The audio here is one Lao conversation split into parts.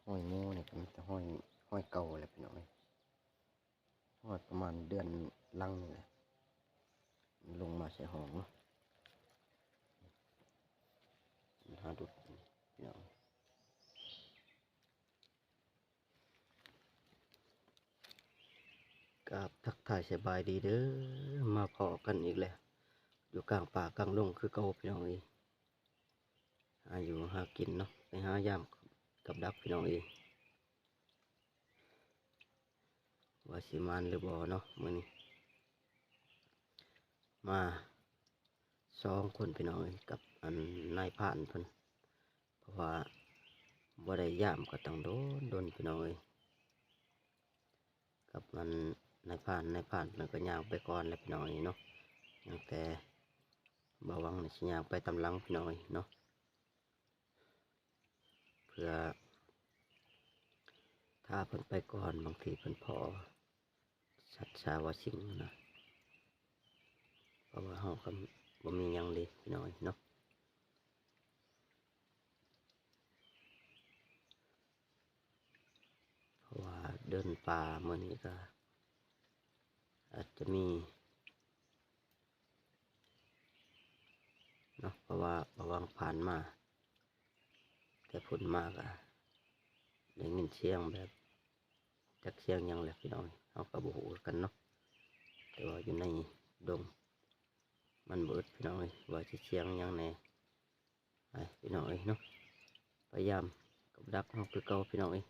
ຮອຍໝູນີ້ກໍມີແຕ່ຮອຍ ຮອຍເກົ່າແຫຼະພີ່ນ້ອງເອີຍ. ຮອດປະມານເດືອນຫຼັງນີ້ແຫຼະ ມັນລົງມາໃສ່ຫ້ອງເນາະ. ມັນຫາດຸດພີ່ນ້ອງ. ກາບທັກທາຍສະບາຍດີເດີ ມາພໍ້ກັນອີກແລ້ວ ຢູ່ກາງປ່າກາງດົງຄືເກົ່າພີ່ນ້ອງເອີຍ. ຫາຢູ່ຫາກິນເນາະ ໄປຫາຢາມກັບດັກພີ່ນ້ອງເອີຍ. ວ່າຊິໝານຫຼືບໍ່ເນາະ ມື້ນີ້ມາສອງຄົນພີ່ນ້ອງເອີຍ ກັບອັນນາຍພານເພິ່ນ ເພາະວ່າບໍ່ໄດ້ຢາມກໍຕັ້ງດົນໆ ພີ່ນ້ອງເອີຍ. ກັບອັນນາຍພານ ນາຍພານເພິ່ນກໍຍ່າງໄປກ່ອນແຫຼະພີ່ນ້ອງເອີຍເນາະ. ຍັງແຕ່ບ່າວວັງນີ້ຊິຍ່າງໄປຕາມຫຼັງພີ່ນ້ອງເອີຍເນາະ. ເພື່ອຖ້າເພິ່ນໄປກ່ອນ ບາງທີເພິ່ນພໍ້ສັດສາວາສິ່ງນະ ເພາະວ່າເຮົາກໍບໍ່ມີຫຍັງເດ້ພີ່ນ້ອງເນາະ. ເພາະວ່າເດີນປ່າມື້ນີ້ກໍອາດຈະມີ ເນາະ ເພາະວ່າ ເພາະວ່າຜ່ານມາ ແຕ່ພຸ້ນມາກະໄດ້ຍິນສຽງແບບ ຈັກສຽງຫຍັງແຫຼະພີ່ນ້ອງ ເຮົາກໍບໍ່ຮູ້ຄືກັນເນາະ. ແຕ່ວ່າຢູ່ໃນດົງມັນບໍ່ອຶດພີ່ນ້ອງເອີຍ ວ່າຊິສຽງຫຍັງແດ່. ໄປພີ່ນ້ອງເອີຍເນາະ ພະຍາຍາມກັບດັກເຮົາຄືເກົ່າພີ່ນ້ອງເອີຍ.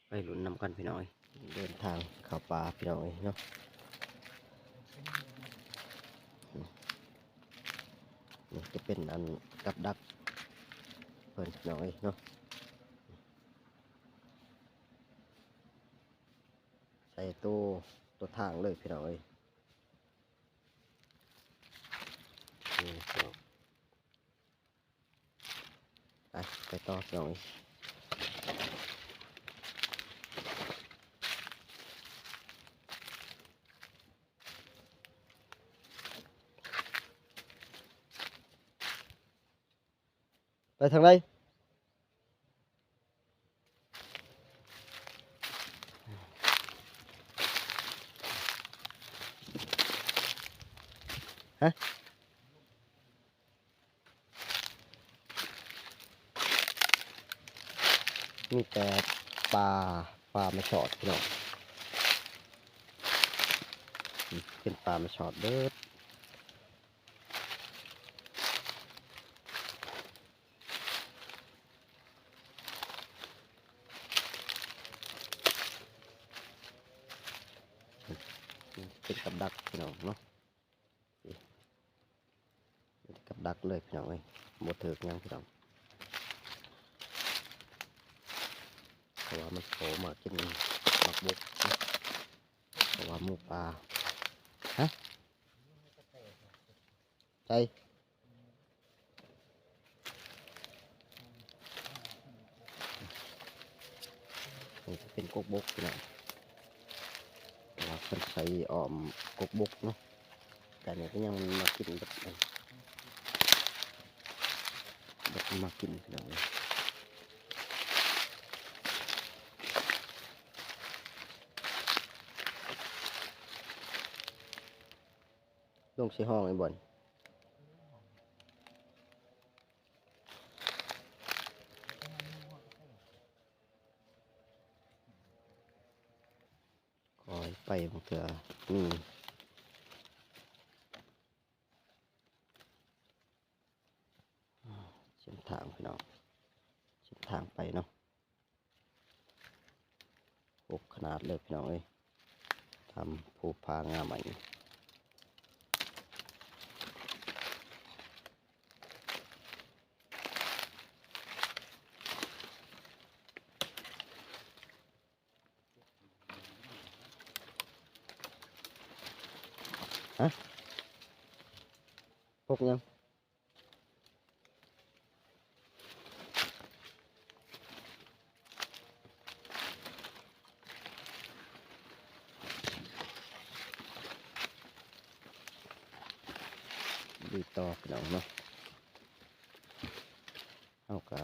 ໄປລຸ້ນນຳກັນພີ່ນ້ອງເອີຍ ເດີນທາງເຂົ້າປ່າພີ່ນ້ອງເອີຍເນາະ. ນີ້ຈະເປັນອັນກັບດັກເພິ່ນພີ່ນ້ອງເອີຍເນາະ ໃສ່ໂຕ ໂຕທາງເລີຍພີ່ນ້ອງເອີຍ. ນີ້ກໍ ໄປ ໄປຕໍ່ພີ່ນ້ອງເອີຍ. ໄປທາງໃດ? ຮະ? ມີແຕ່ປາ ປາມາສອດພີ່ນ້ອງ ອືມ ເປັນປາມາສອດເບິດ. ເປັນກັບດັກພີ່ນ້ອງເນາະ. ນີ້ ນີ້ກັບດັກເລີຍພີ່ນ້ອງເອີຍ ບໍ່ຖືກຫຍັງພີ່ນ້ອງ ເພາະວ່າມັນໂຜມາກິນໝາກບົກ ເພາະວ່າໝູປ່າ ຮະ ໃສ ນີ້ຈະເປັນກົກບົກພີ່ນ້ອງ ເພາະວ່າເພິ່ນໃສ່ອ້ອມກົກບົກເນາະ. ກະນີ້ກໍຍັງມາກິນເບິດ ເບິດມາກິນພີ່ນ້ອງເອີຍ. ລົງໃສ່ຫ້ອງໄອ້ບ່ອນ ຄ່ອຍໄປບາງເທື່ອມີ ເສັ້ນທາງພີ່ນ້ອງ ເສັ້ນທາງໄປເນາະ. ໂອ້ ຂະໜາດເລີຍພີ່ນ້ອງເອີຍ ທຳພູຜາງ່າໄມ້. ຮະ ກົກຫຍັງ? ລຸຍຕໍ່ພີ່ນ້ອງເນາະ ເຮົາກະ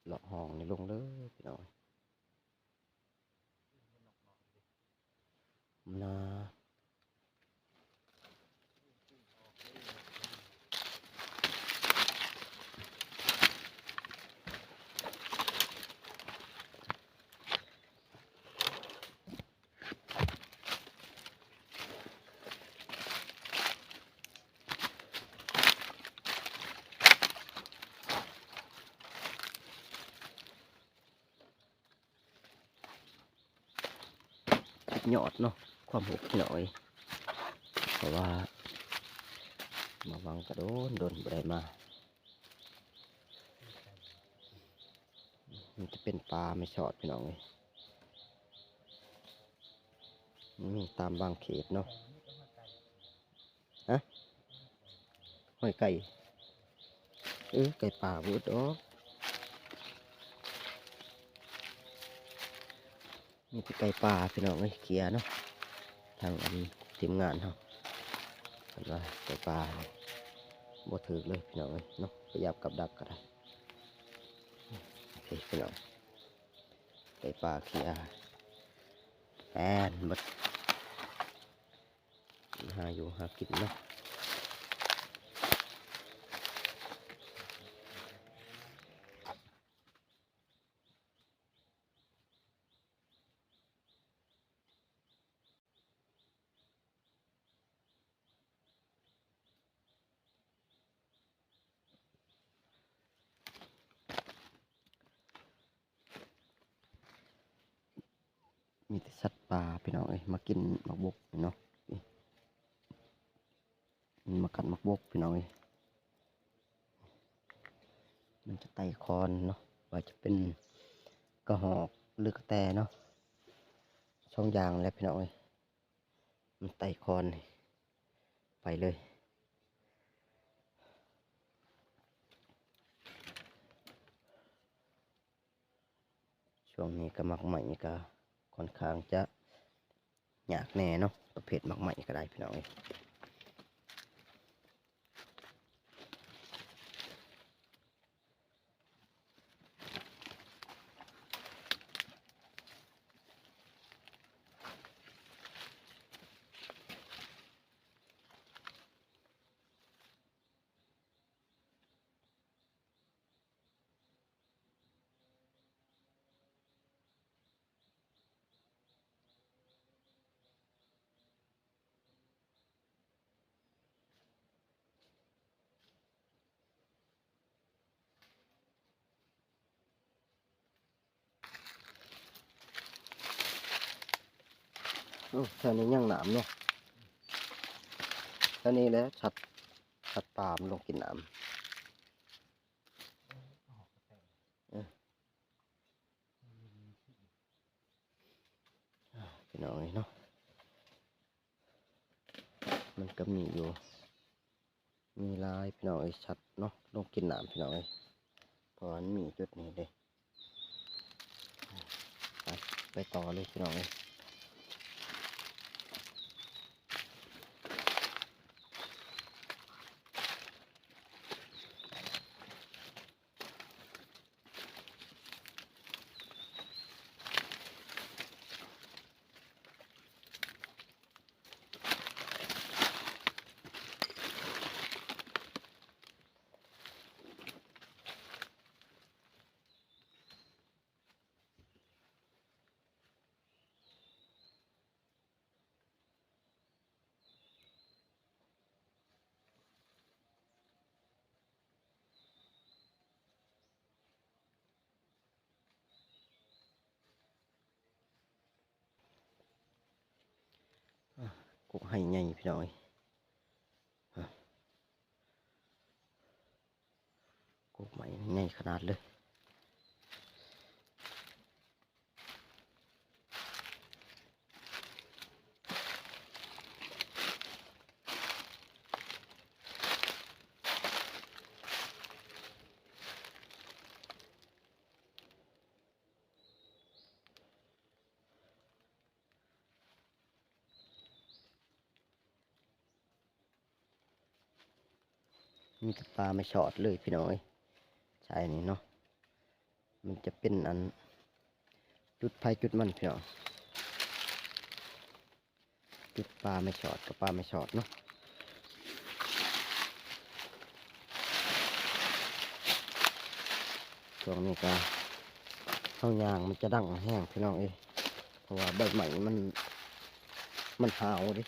ເລາະຮ່ອງນີ້ລົງເລີຍພີ່ນ້ອງ. ຍອດເນາະ ຄວາມຮູ້ພີ່ນ້ອງເອີຍ ເພາະວ່າມາຫວັງກະດົນໆບໍ່ໄດ້ມາ ມີແຕ່ເປັນປາແມ່ສອດພີ່ນ້ອງເອີຍ ມີຕາມບາງເຂດເນາະ. ຮະ ຫ້ອຍໄກ່ ເອີ ໄກ່ປ່າບໍ່ອຶດດອກ ມີແຕ່ໄກ່ປ່າພີ່ນ້ອງເອີຍ ເຄຍເນາະ ທາງອັນທີມງານເຮົາ ເພິ່ນວ່າໄກ່ປ່າບໍ່ຖືກເລີຍພີ່ນ້ອງເອີຍເນາະ ໄປຢາບກັບດັກກໍໄດ້ ໂອເຄພີ່ນ້ອງ ໄກ່ປ່າເຄຍ ແອນເບິດ ຫາຢູ່ຫາກິນເນາະ. ມີແຕ່ສັດປ່າພີ່ນ້ອງເອີຍ ມາກິນໝາກບົກເນາະ ນີ້ ມັນມາກັດໝາກບົກພີ່ນ້ອງເອີຍ ມັນຈະໄຕ່ຄອນເນາະ ວ່າຈະເປັນກະຮອກ ຫຼືກະແຕເນາະ ສອງຢ່າງແຫຼະພີ່ນ້ອງເອີຍ ມັນໄຕ່ຄອນນີ້ ໄປເລີຍ. ຊ່ວງນີ້ກະໝາກໄມ້ກະຂ້ອນຂ້າງຈະຍາກແດ່ເນາະ ປະເພດໝາກໄມ້ກະໄດ້ພີ່ນ້ອງເອີຍ. ໂອ້ ແຖວນີ້ຍັງໜາມເນາະ ແຖວນີ້ແຫຼະ ສັດ ສັດປ່າມັນລົງກິນໜາມ ເອີ ພີ່ນ້ອງເອີຍເນາະ ມັນກະມີຢູ່ ມີຫຼາຍພີ່ນ້ອງເອີຍ ສັດເນາະ ລົງກິນນ້ຳພີ່ນ້ອງເອີຍ ເພາະວ່າມັນມີຈຸດນີ້ເດ້ ໄປ ໄປຕໍ່ເລີຍພີ່ນ້ອງເອີຍ. ອາ ກົກໄຮໃຫຍ່ພີ່ນ້ອງເອີຍ ອາ ກົກໄມ້ໃຫຍ່ຂະໜາດເລີຍ. ມີແຕ່ປາໄມ້ຊອດເລີຍພີ່ນ້ອງເອີຍ ສາຍນີ້ເນາະ ມັນຈະເປັນອັນ ຈຸດໃຜຈຸດມັນພີ່ນ້ອງ ຈຸດປາໄມ້ຊອດກະປາໄມ້ຊອດເນາະ. ຊ່ວງນີ້ກະເຮົາຍ່າງມັນຈະດັງແຮງພີ່ນ້ອງເອີຍ ເພາະວ່າໃບໄມ້ມັນ ມັນຫາວເດ້.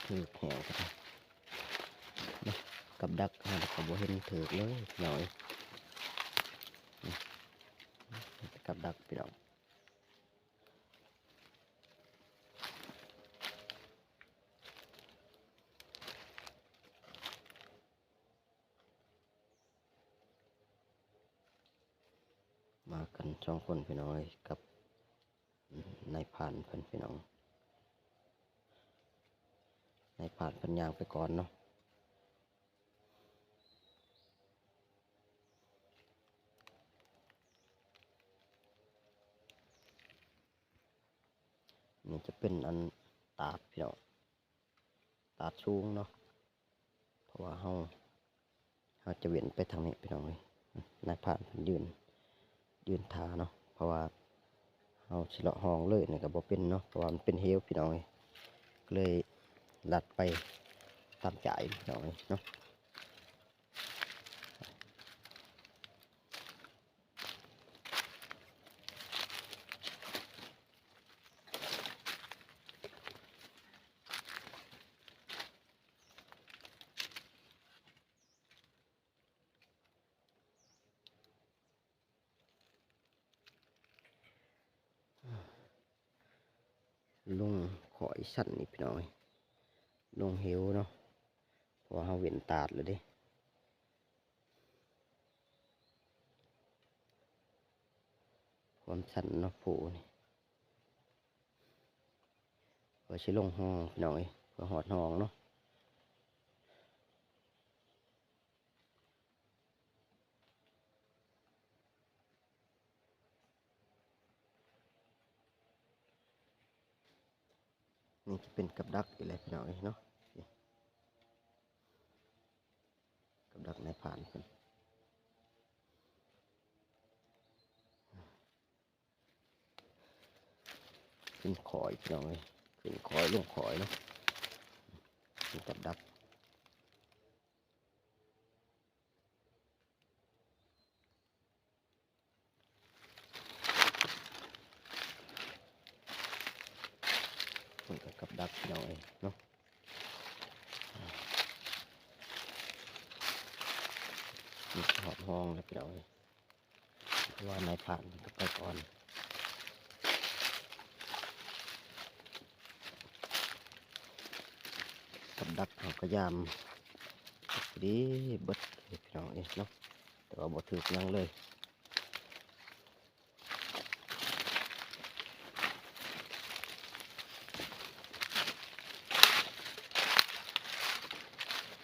ຖືກແຮງ ກັບດັກເຮົາກໍບໍ່ເຫັນຖືກເລີຍພີ່ນ້ອງເອີຍ ກັບດັກພີ່ນ້ອງ. ມາກັນສອງຄົນພີ່ນ້ອງເອີຍ ກັບນາຍພານເພິ່ນພີ່ນ້ອງ. ນາຍພານເພິ່ນຍ່າງໄປກ່ອນເນາະ. ນີ້ຈະເປັນອັນຕາດພີ່ນ້ອງ ຕາດສູງເນາະ ເພາະວ່າເຮົາ ເຮົາຈະເວັ້ນໄປທາງນີ້ພີ່ນ້ອງເອີຍ. ນາຍພານເພິ່ນຢືນ ຢືນຖ້າເນາະ ເພາະວ່າເຮົາຊິເລາະຮ່ອງເລີຍນີ້ກໍບໍ່ເປັນເນາະ ເພາະວ່າມັນເປັນເຫວພີ່ນ້ອງເອີຍ ກໍເລີຍລັດໄປຕາມຈ່າຍພີ່ນ້ອງເອີຍເນາະ. ລົງຂ້ອຍຊັ້ນນີ້ພີ່ນ້ອງເອີຍ ລົງເຫວເນາະ ເພາະວ່າເຮົາເວັ້ນຕາດແລ້ວເດ້. ຄວາມຊັນເນາະພູນີ້ ເພື່ອຊິລົງຮ່ອງພີ່ນ້ອງເອີຍ ເພື່ອຮອດຮ່ອງເນາະ. ນີ້ຈະເປັນກັບດັກອີກແລ້ວພີ່ນ້ອງເອີຍເນາະ ກັບດັກນາຍພານເພິ່ນ. ຂຶ້ນຂ້ອຍພີ່ນ້ອງເອີຍ ຂຶ້ນຂ້ອຍລົງຂ້ອຍເນາະ ເປັນກັບດັກ. ເພິ່ນກໍກັບດັກພີ່ນ້ອງເອີຍເນາະ ນີ້ຮອດຮ່ອງແລ້ວພີ່ນ້ອງເອີຍ ເພາະວ່ານາຍພານເພິ່ນກໍໄປກ່ອນ. ກັບດັກເຮົາກໍຢາມ ພໍດີເບິດພີ່ນ້ອງເອີຍເນາະ ແຕ່ວ່າບໍ່ຖືກຫຍັງເລີຍ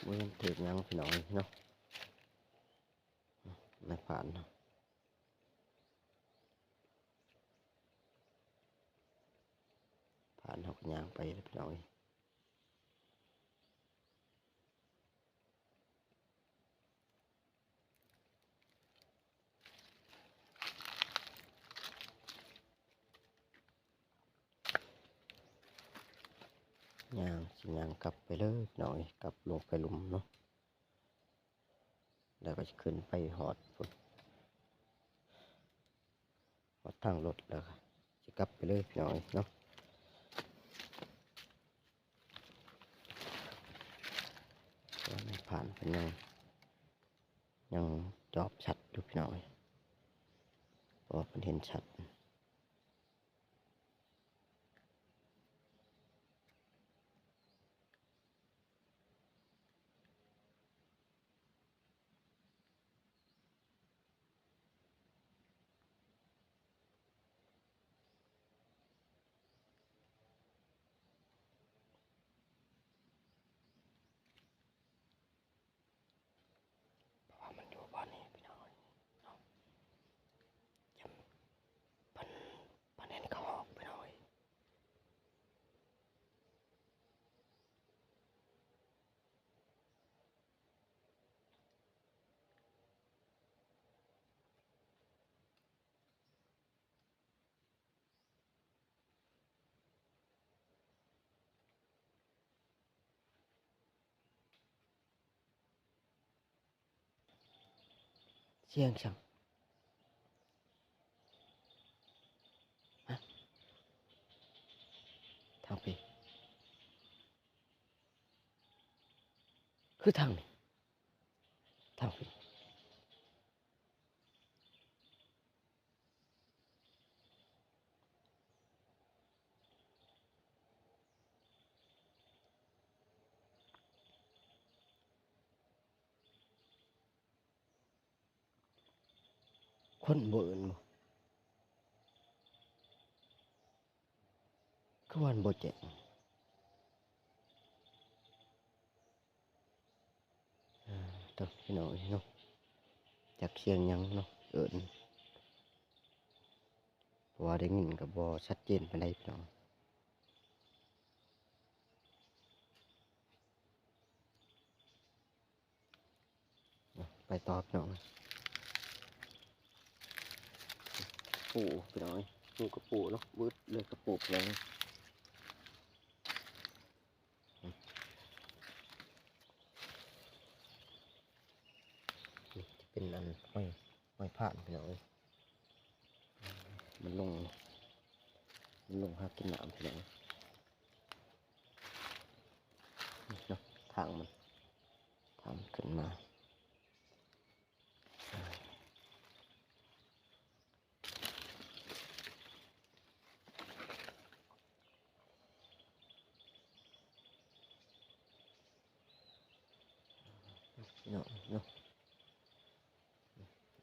ບໍ່ເຫັນຖືກຫຍັງພີ່ນ້ອງເອີຍເນາະ. ນາຍພານເນາະ ພານເຮົາກໍຍ່າງໄປແລ້ວພີ່ນ້ອງເອີຍ ຍ່າງ ຊິຍ່າງກັບໄປເລີຍພີ່ນ້ອງເອີຍ ກັບລົງໄປລຸ່ມເນາະ. ແລ້ວກໍຊິຂຶ້ນໄປຮອດພຸ້ນ ຮອດທາງລົດແລ້ວກໍຊິກັບໄປເລີຍພີ່ນ້ອງເນາະ. ແຕ່ວ່ານາຍພານເພິ່ນຍັງ ຍັງຈອບຊັດຢູ່ພີ່ນ້ອງເອີຍ ເພາະວ່າເພິ່ນເຫັນຊັດ. ເພາະວ່າມັນຢູ່ບ່ອນນີ້ພີ່ນ້ອງເອີຍເນາະ ຢ້ານເພິ່ນ ເພິ່ນເຫັນເຂົາອອກພີ່ນ້ອງເອີຍ. ສຽງຫຍັງ? ຮະ? ທາງພີ້. ຄືທາງນີ້ ທາງນີ້ ຄົນບໍ່ເອີ້ນບໍ່? ຄືວ່າມັນບໍ່ແຈ້ງ. ອ່າ ໂຕ ພີ່ນ້ອງເອີຍເນາະ ຈັກສຽງຫຍັງເນາະ ເອີ້ນ ເພາະວ່າໄດ້ຍິນກໍບໍ່ຊັດເຈນປານໃດ ພີ່ນ້ອງ. ໄປຕໍ່ພີ່ນ້ອງ ປູພີ່ນ້ອງເອີຍ ປູກະປູເນາະ ບຶດເລີຍກະປູພີ່ນ້ອງ. ນີ້ຈະເປັນອັນ ຫອຍ ຫອຍພານພີ່ນ້ອງເອີຍ ມັນລົງ ມັນລົງຫາກິນນ້ຳພີ່ນ້ອງ. ນີ້ເນາະ ທາງມັນ ທາງມັນຂຶ້ນມາ ເນາະ ເນາະ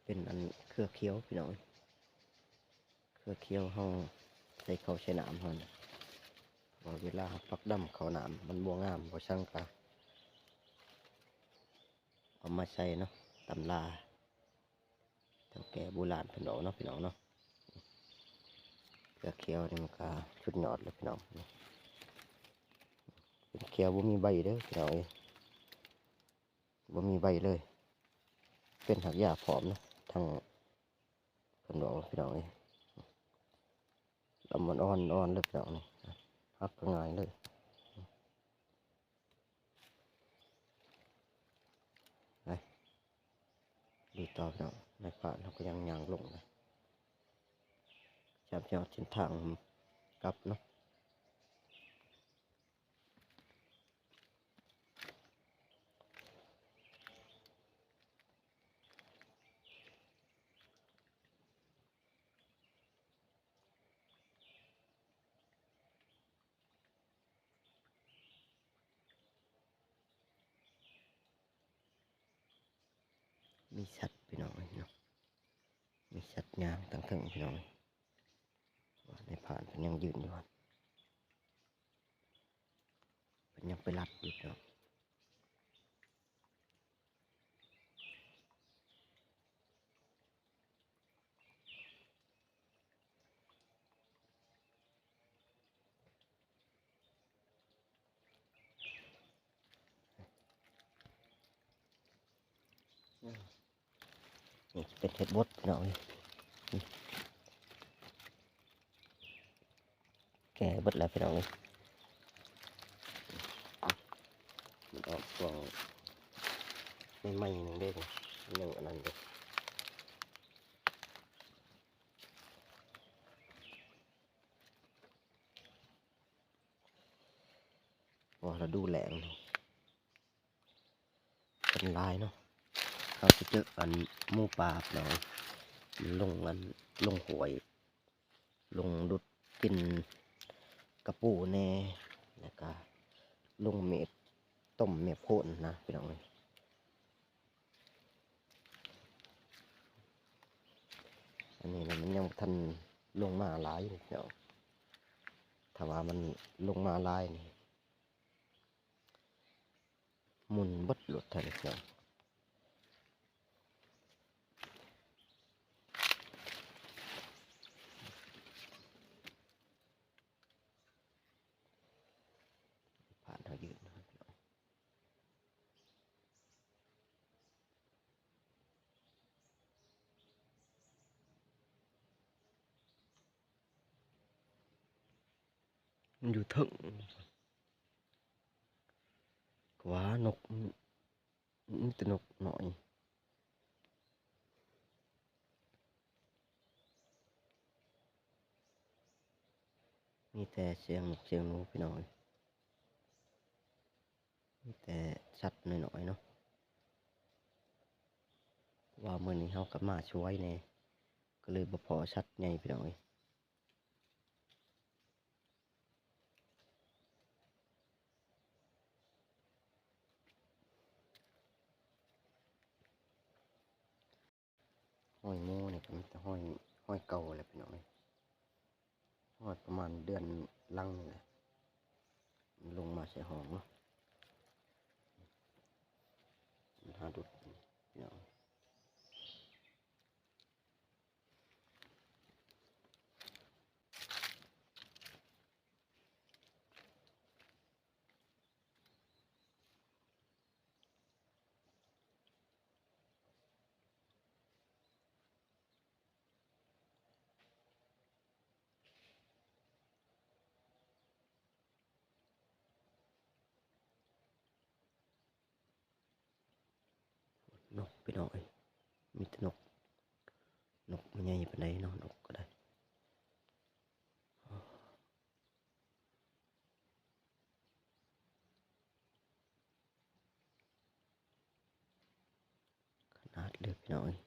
ເປັນອັນເຄືອຂຽວພີ່ນ້ອງ. ເຄືອຂຽວເຮົາໃສ່ເຂົ້າໃສ່ນ້ຳເຮົານະ ເພາະວ່າເວລາເຮົາປັກດຳເຂົ້ານ້ຳມັນບໍ່ງາມບໍ່ສັງກະເອົາມາໃສ່ເນາະ ຕຳລາເຖົ້າແກ່ບູຮານເພິ່ນເວົ້າເນາະ ພີ່ນ້ອງເນາະ. ເຄືອຂຽວນີ້ມັນກະສຸດຍອດເລີຍພີ່ນ້ອງ ເປັນຂຽວບໍ່ມີໃບເດີພີ່ນ້ອງເອີຍ ບໍ່ມີໃບເລີຍ ເປັນຮາກຢາພ້ອມເນາະ ທັງ ເພິ່ນບອກພີ່ນ້ອງເອີຍ ລຳອ່ອນໆ ອ່ອນເລີຍພີ່ນ້ອງນີ້ ຫັກກໍງ່າຍເລີຍ. ໄປ ລຸຍຕໍ່ພີ່ນ້ອງ ນາຍພານເຮົາກໍຍັງຍ່າງລົງນະ ຈຳເສັ້ນທາງກັບເນາະ. ມີສັດພີ່ນ້ອງເອີຍເນາະ ມີສັດຍ່າງທາງເທິງພີ່ນ້ອງເອີຍ ວ່ານາຍພານເພິ່ນຍັງຢືນຢູ່ຫັ້ນ ເພິ່ນຍັງໄປລັດຢູ່ເນາະ. ນີ້ເປັນເຫັດບົດພີ່ນ້ອງເອີຍ ແກ່ເບິດແລ້ວພີ່ນ້ອງເອີຍ ມັນອອກຊ່ວງໃໝ່ໆ ໜຶ່ງເດ້ ຍັງອັນນັ້ນຢູ່ ເພາະວ່າລະດູແລ້ງນີ້ ເພິ່ນຫຼາຍເນາະ ເຮົາຊິເຈີອັນໝູປ່າພີ່ນ້ອງ ມັນລົງອັນ ລົງຫ້ວຍ ລົງດຸດກິນກະປູແດ່ ແລ້ວກະລົງເມັດ ຕົ້ມເມັດໂພນນະພີ່ນ້ອງເອີຍ. ອັນນີ້ນະ ມັນຍັງບໍ່ທັນລົງມາຫຼາຍພີ່ນ້ອງ ຖ້າວ່າມັນລົງມາຫຼາຍນີ້ ໝຸ່ນເບິດໂລດທ່ານຜູ້ຊົມ. ຜ່ານເຮົາຢືນເນາະພີ່ນ້ອງ ມັນຢູ່ເທິງ ກະວ່ານົກ ມີແຕ່ນົກນ້ອຍ ມີແຕ່ສຽງນົກສຽງໜູພີ່ນ້ອງເອີຍ. ມີແຕ່ສັດນ້ອຍໆເນາະ ເພາະວ່າມື້ນີ້ເຮົາກໍມາສວຍແດ່ ກໍເລີຍບໍ່ພໍ້ສັດໃຫຍ່ພີ່ນ້ອງເອີຍ. ຮອຍໝູນີ້ກໍມີແຕ່ຮອຍ ຮອຍເກົ່າແຫຼະພີ່ນ້ອງເອີຍ ຮອຍປະມານເດືອນຫຼັງນີ້ແຫຼະ ມັນລົງມາໃສ່ຫ້ອງເນາະ ມັນຫາດຸດພີ່ນ້ອງ. ນົກພີ່ນ້ອງເອີຍ ມີແຕ່ນົກ ນົກບໍ່ໃຫຍ່ປານໃດເນາະ ນົກກໍໄດ້. ຂະໜາດເລີຍພີ່ນ້ອງເອີຍ.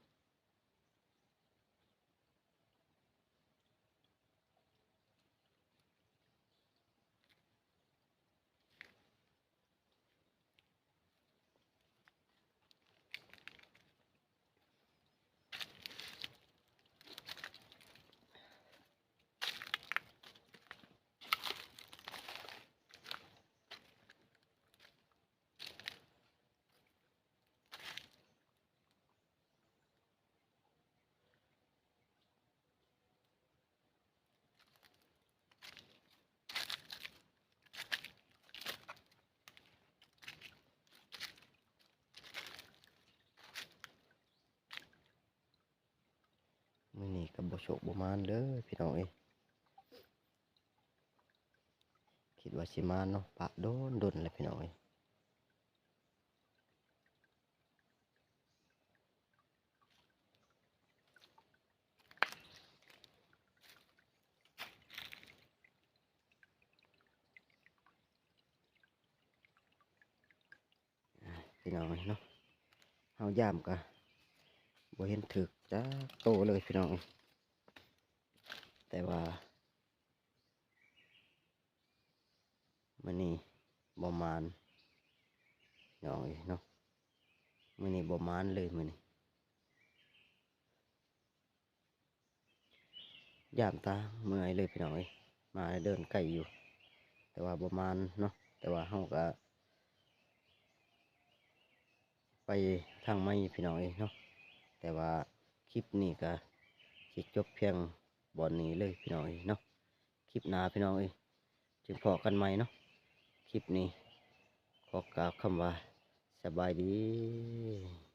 ມື້ນີ້ກໍບໍ່ໂຊກບໍ່ໝານເລີຍພີ່ນ້ອງເອີຍ ຄິດວ່າຊິມາເນາະ ປະດົນໆແລ້ວພີ່ນ້ອງເອີຍ. ພີ່ນ້ອງເອີຍເນາະ ເຮົາຢາມກະບໍ່ເຫັນຖືກຈັກໂຕເລີຍພີ່ນ້ອງເອີຍ ແຕ່ວ່າ ມື້ນີ້ບໍ່ໝານ ພີ່ນ້ອງເອີຍເນາະ ມື້ນີ້ບໍ່ໝານເລີຍມື້ນີ້ ຢາມຕາເມື່ອຍເລີຍພີ່ນ້ອງເອີຍ ມາເດີນໄກຢູ່ ແຕ່ວ່າບໍ່ໝານເນາະ ແຕ່ວ່າເຮົາກະໄປທາງໃໝ່ພີ່ນ້ອງເອີຍເນາະ ແຕ່ວ່າຄລິບນີ້ກະຊິຈົບພຽງບ່ອນນີ້ເລີຍພີ່ນ້ອງເອີຍເນາະ. ຄລິບໜ້າພີ່ນ້ອງເອີຍ ຈຶ່ງພໍ້ກັນໃໝ່ເນາະ ຄລິບນີ້ຂໍກ່າວຄຳວ່າສະບາຍດີ.